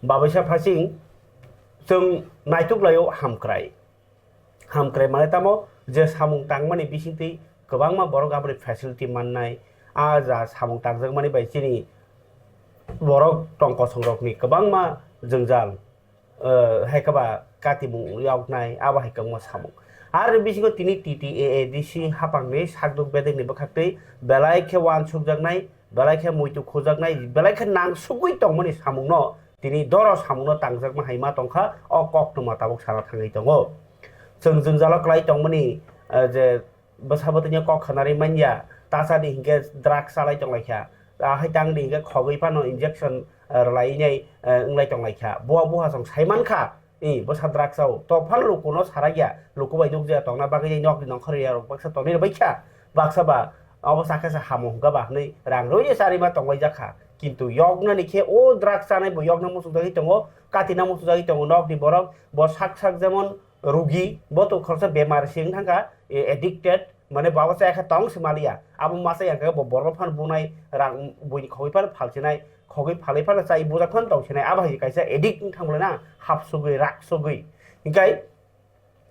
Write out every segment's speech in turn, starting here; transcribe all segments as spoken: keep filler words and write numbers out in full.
Babaisa Phasing, chwng naituk laio hamkrai. Hamkrai mane tamo je samung tangmani bisingtwi kwbangma borok aboni facility mannai, a ja samung tangjakmani bai chini borok tong kosongrokni kwbangma jwngjal, eh, hai khe ba katimung yoknai, abo hai kwbangma samung. Aroni bisingo tini T T A A D C hapangni sakduk bedekni bwkhaktwi belai khe uansukjaknai, belai khe muitu khujaknai, belai khe nangsugwi tongmani samungno tini doro samungno tangjakma hai ma tongkha, o koktwma tabuk sana thangwi tongo. Chwng jwngjalo kwlai tongmani, eh, je bwsa bwtwino kok khanarwi manya, tasani hinkhe drugs chalai tonglaikha, ahai tangni hinkhe khogwi phano injection, eh, rwlainai, eh, wnglai tonglaikha. Buwa buha chwng saimankha, i bwsa drugs chao. To phano lukuno sarakya, luku bai nukjaya tongna bagwi nokni nongkhor riyarok baksa tonwi rwbaikha. Baksa ba obo chakhe se hamo hwnkha ba hwnwi rang rwui charima tongwaijakha. Kintu yoknani khe o drugs chanai bo yokna muchungjagwi tongo, katina muchungjagwi tongo nokni borok. Bo sak sak jemon rugi, bo to khoroksa bemar se wng thangkha, e, addicted, mane bo abo chaya khe tong se maliya. Abo ma chaya khe bo borok phano bunai, rang buini khogwi phano phalsinai, khogwi phalwi phano chai bujak phano tong sinai. Abo hai kaisa addict wng thang bolai na, hap sugwi, rak sugwi. Hinkhe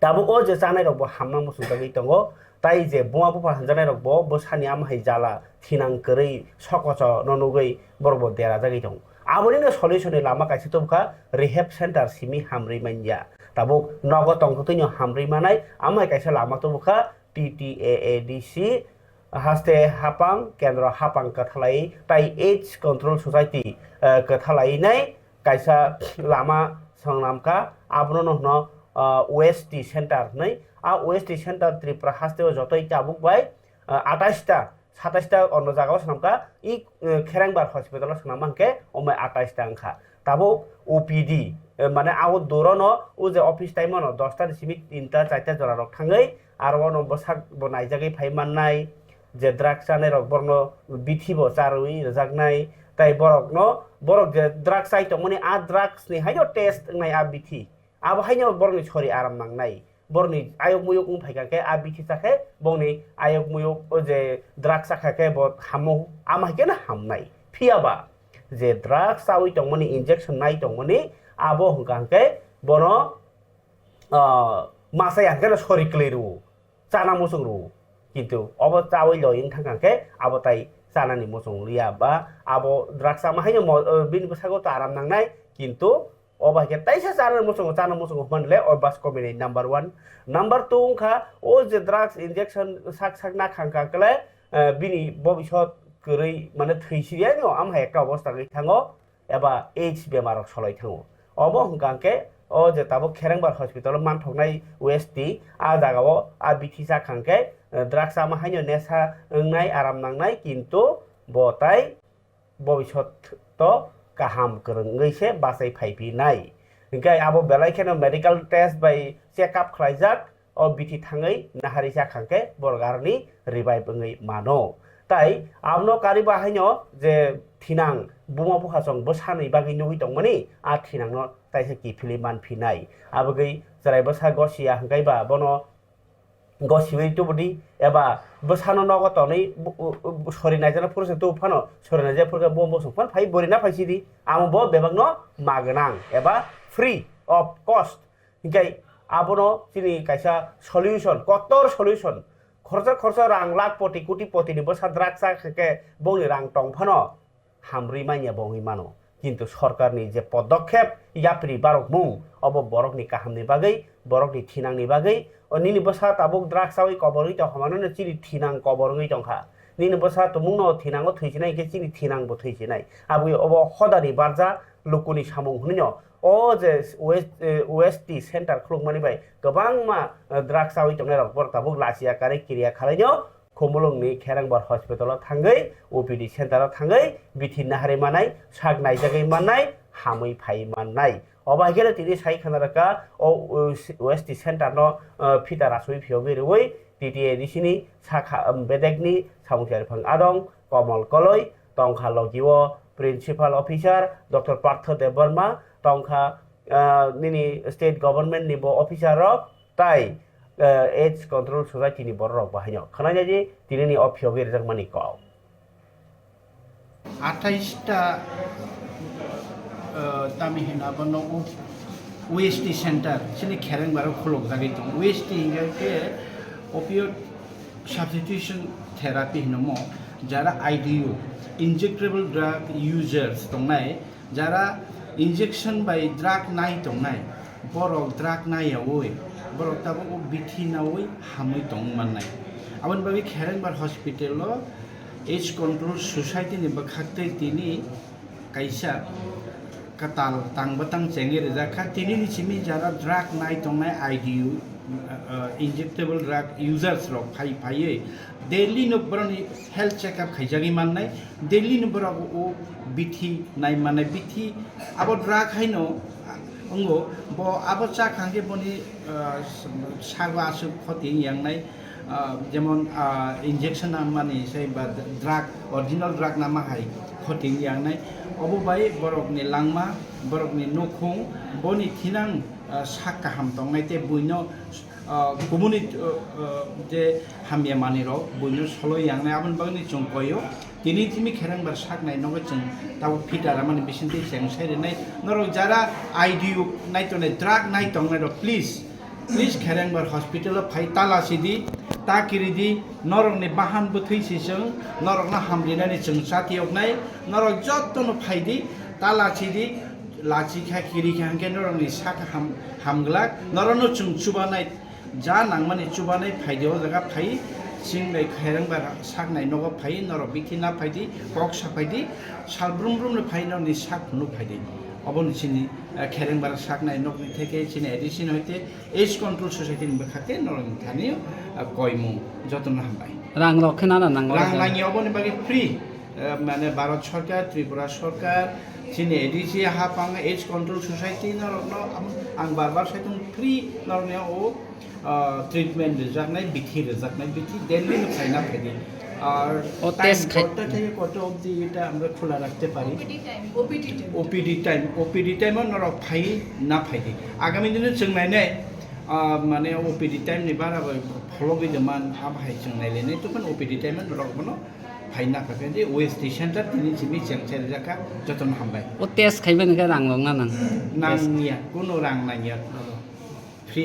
tabuk o je chanai rok bo hamna muchung jagwi tongo, tai je buma bupha hwnjanai rok bo bwsani ama hai jala thinang kwrwi sokocho no nugwi borok bo dera jagwi tongo. Aboni no solution ni lama kaisa tubukha rehab center simi hamrwi manya. Tabuk nogo tongthotwi no hamrwi manai ama hai kaisa lama tubukha T T A A D C haste hapang kendro hapang kwthalai tai AIDS control society, eh, kwthalai nai kaisa lama swngnamkha, abono no hwno, ah, O S T center hinwi. A O S T center Tripura haste o jotoi tabuk bai, ah, atais ta, satais ta ono jaga o swnamkha, i, eh, Kherengbar hospital o swnam hwnkhe omai atais ta wngkha. Tabuk O P D, eh, mane abo duro no o je office time o no dosta ni simi tinta charta jora rok thangwi aro ono bwsak bo naijagwi phai mannai, je drugs chanai rok borokno bithi bo charwi rwjaknai, tai borokno, borok je drugs chai tongmani, a drugs ni haino test wngnai a bithi, abo haino borokni sori aram nangnai, borokni ayok muyok wng phaikha khe a bithi chakhe bongni ayok muyok o je drugs chakha khe bo hamo, ama hai kheno hamnai. Phiya ba je drugs chawi tongmani, injection nai tongmani, abo hwnkha hwnkhe bono, ah, masa ya hwnkhe no sori kwlwi rwo, chana muchung rwo. Kintu obo chawi loi wng thang khe abo tai chanani muchung liya ba abo drugs ama haino mo-, eh, bini bwskango ta aram nangnai, kintu obo hai khe taisa chanani muchungo, chana muchungo hwnle o bas kominai number one. Number two wngkha o je drugs injection sak sak na khang kha kle, eh, bini bobisot kwrwi mane thwi siriya no am hai ekta obostha wngwi thango. Eba AIDS bemar rok solai thango. Obo hwnkha hwnkhe o je tabuk Kherengbar hospital o manthoknai O S T, a jaga o a bithi chakha hwnkhe, eh, drugs ama haino nesa wngnai, aram nangnai, kintu bo tai bobisot to kaham kwrwngwi se bachai phai phi nai. Hwnkhe abo belai kheno medical test bai check up khlaijak, o bithi thangwi nahari chakha hwnkhe borok aroni revive wngwi mano. Tai abono kariba haino je thinang buma bukhachwng bwsanwi bagwi nugwi tongmani, a thinangno taisa kiphilwi manphinai. Abogwi chwrai bwsa gosiya hwnkhe ba bono gosiwi tubudi eba bwsano nogo tonwi bu-, bu-, bu-, sori naijana phuru se tubu phano sori naijak phuru khe bo bosong phano phai bori na phai sidi. Amo bo bebakno ma gwnang eba free of cost. Hinkhe abono chini kaisa solution, kotor solution. Khorsa khorsa rang lakh poti koti poti ni bwsa drugs cha khe khe bongni rang tong phano hamrwi manya bo wngwi mano. Kintu sorkarni je podokhep yapri barokmung, obo borokni kahamni bagwi, borokni thinangni bagwi, o nini bwsa tabuk drugs chawi koborwi tongkha mano no chini thinang kobor wngwi tongkha. Nini bwsa tumungno thinango thwisinai hinkhe chini thinangbo thwisinai. Aboni obo hodani barja lukuni samung hwnwi no. O je West, eh, O S T center khulukmani bai kwbangma, eh, drugs chawi tongnai rok borok tabuk lachiya karwi kiriya khalai no Khumulwngni Kherengbar hospital o thangwi O P D center o thangwi bithi nahari manai, sak naijagwi manai, hamwi phai manai. Obo hai kheno tini sai khana rwkha o, o, O S T center no, eh, phita raswi phiyogwi rwui T T A D C ni sakha, um, bedekni samung chariphang adong Komol Koloi, tongkha logi o principal officer Doctor Partho Debbarma, tongkha, ah, nini state government ni bo officer rok tai, ah, AIDS control society ni borok rok bo haino khwnai nai di tini ni o phiyogwi rijak mani kok. Atais ta Tami hino abo no O S T center chini Kherengbar o khuluk jagwi tongo. O S T hinkhe khe opioid substitution therapy hino mo, jara I D U, injectable drug users tongnai, jara injection bai drug nai tongnai, borok drug naiyaui, borok tabuk o bithi naui hamui tong mannai. Aboni bagwi Kherengbar hospital o Age Control Society ni bwkhak tei tini kaisa kwtal tang bwtang chengwi rijak kha. Tini ni simi jara drug nai tongnai I D U, uh, uh, injectable drug users rok phai phaiwi Delhi no borokni health check up khaijagwi mannai, Delhi no borok o bithi nai mannai, bithi abo drug haino wngo, bo abo cha kha hwnkhe boni, uh, sago aswk khoti wng yangnai. Ah, jemon, ah, injection nammani sai ba drug, original drug nama hai khoti wng yangnai. Obo bai borokni langma, borokni nukhung, boni thinang, ah, sak kaham tongnai tei buino, ah, kubuni, ah, ah, je hamya manwi rok buino soloi yangnai, aboni bagwi chwng koio. Tini tini Kherengbar sak nai nogo chwng tabuk phita ramani bisingtwi cheng sai rwnai. Norok jara I D U nai tongnai, drug nai tongnai rok, please, please Kherengbar hospital o phai talachi di, ta kiri di, norokni bahan bwthwi si chwng norokno hamrinani chwng chatiyoknai, norok jotono phai di, talachi di, lachi kha kiri kha hwnkhe norokni sak ham, hamglak, norokno chwng chubanai, ja nangmani chubanai phai di o jaga phai, chwng bai Kherengbar sak nai nogo phai, norok bithi na phai di, kok sa phai di, sal brum brum no phai norokni sak phunuk phai di. Oboni chini, eh, Kherengbar sak nai nokni theke chini A D C no hoite Age Control Society ni bwkhak khe norokni thani, ah, koimung jotono hambai. Rang rok khe nana nang Rang nangya, oboni bagwi free. Ah, mane Bharat Sarkar, Tripura Sarkar, chini A D C hapang Age Control Society norokno ang, ang bar bar saitung free norokni o, ah, treatment rijaknai, bithi rijaknai, bithi Delhi no khaina phaidi. Ar O time test khai- কতটা থেকে কত অবধি এটা আমরা খোলা রাখতে পারি? O P D time, O P D time. O P D time, O P D time o norok phai na phaidi. Agami dino chwng nainai, ah, mane O P D time ni bara bai phologwi de man, abo hai chwng nailainai, tokon O P D time o norok bono phai na phai phaidi. O S T center tini simi cheng chai rijak kha, jotono hambai. O test khaiba nokhe rang rok na nang? Nangya, kuno rang nangya. Free.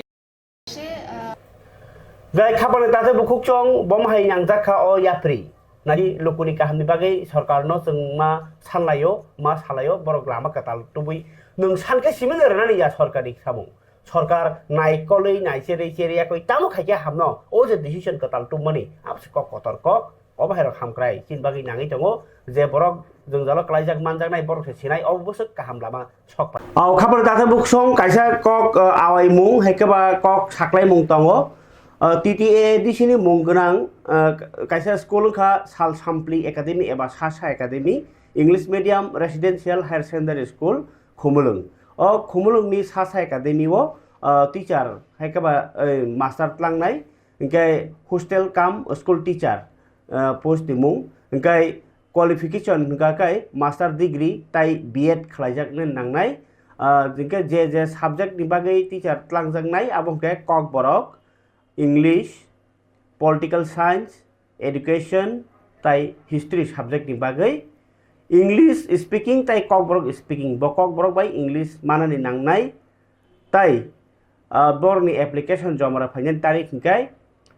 Jai khapani tate bukhuk chong bom hai nangjak kha o yapri. Nai lukuni kahamni bagwi sorkarno chwng ma sanlaio, ma salaio, borok lama kwtal tubui nwng sankhe simi no rwnani ya sorkarni samung. Sorkar naikolwi naicherwi cherwi yakwi tamo khaikhe hamno o je decision kwtal tubmani abo se kok kotor kok. Obo hai rok hamkrai chini bagwi nangwi tongo je borok jwngjalo klaijak manjaknai borok se sinai obo bwswk kaham lama sok pai. O khapang tate buksong kaisa kok, uh, awaimung hai khe ba kok saklaimung tongo. Uh, T T A D C ni mung gwnang, uh, kaisa school wngkha Sal Sampli Academy eba Sasa Academy, English Medium Residential Higher Secondary School, Khumulwng. O Khumulwng ni Sasa Academy o, uh, teacher hai khe ba, uh, master tlangnai, hingke hostel cum school teacher, uh, post ni mung, hingke qualification hingka khe master degree tai B Ed khlaijak nai nangnai. Ah, hingke je je subject ni bagwi teacher tlangjaknai abo hingke Kokborok, English, Political Science, Education tai History subject ni bagwi. English speaking tai Kokborok speaking, bo Kokborok bai English manani nangnai. Tai, ah, borokni application joma rok phainani tarik hingkhe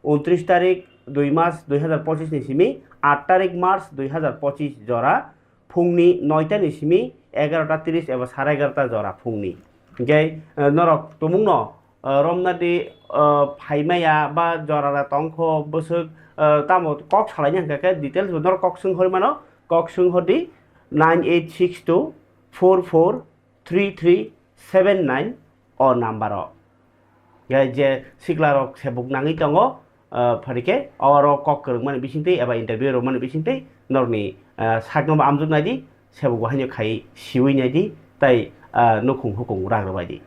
untris tarik dui mas dui hazar pochis ni simi aat tarik March dui hazar pochis jora phungni noita ni simi egarota tris eba sare egarota jora phungni. Hingkhe, ah, norok tumungno, ah, romnadi, ah, phaimaya ba jorara tongkho bwswk, ah, tamo kok salaina hingkha khe details bo norok kok swng hor mano, kok swng hor di nine eight six two four four three three seven nine o number o. Ya je sikla rok sebuk nangwi tongo, ah, phari khe oro kok kwrwngmani bisingtwi eba interview rwmani bisingtwi norokni, ah, sakno bo amjok nai di, sebuk bo haino khai siwi nai di, tai, ah, nukhung hukung rak rwbai di.